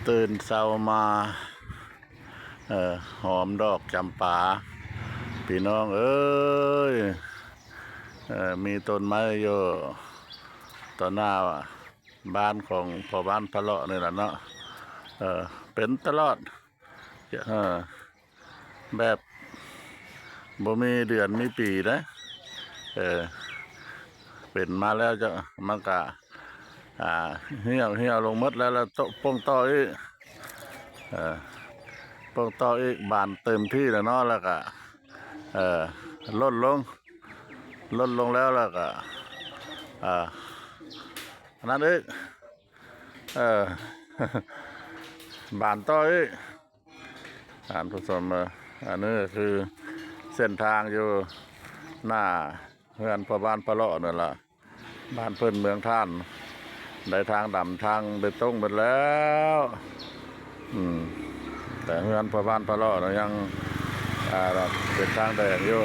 ຕື່ນເຊົ້າມາ ເອີ ຫອມດອກຈຳປາ ພີ່ນ້ອງເອີຍ ເອີ ມີຕົ້ນໄມ້ຢູ່ຕໍ່ໜ້າບ້ານຂອງພໍ່ບ້ານພະເລາະນີ້ລະເນາະ ເອີ ເປັນຕະຫຼອດ ເອີ ແບບບໍ່ມີເດືອນມີປີເດ້ ເອີ ເປັນມາແລ້ວຈະ ມັນກະ ອ່າ ຫ່ຽວ ຫ່ຽວລົງໝົດແລ້ວ ແລ້ວໂຕະ ປົ່ງຕໍ່ອີກ ເອີ ປົ່ງຕໍ່ອີກ ບານເຕັມທີ່ແລ້ວເນາະ ແລ້ວກະ ເອີ ຫຼົ່ນລົງ ຫຼົ່ນລົງແລ້ວ ແລ້ວກະ ອ່າ ອັນນັ້ນອີກ ເອີ ບານຕໍ່ອີກ ທ່ານຜູ້ຊົມເອີຍ ອັນນີ້ກໍຄືເສັ້ນທາງຢູ່ໜ້າເຮືອນພໍ່ບ້ານພະເລາະນັ້ນລະ ບ້ານເພິ່ນເມືອງທ່ານ ໄດ້ທາງດຳທາງເບຕົງເບິດແລ້ວ ອືມ ແຕ່ເຮືອນພໍ່ບ້ານພະເລາະນະຍັງ ອ່າ ເປັນທາງແດງຢູ່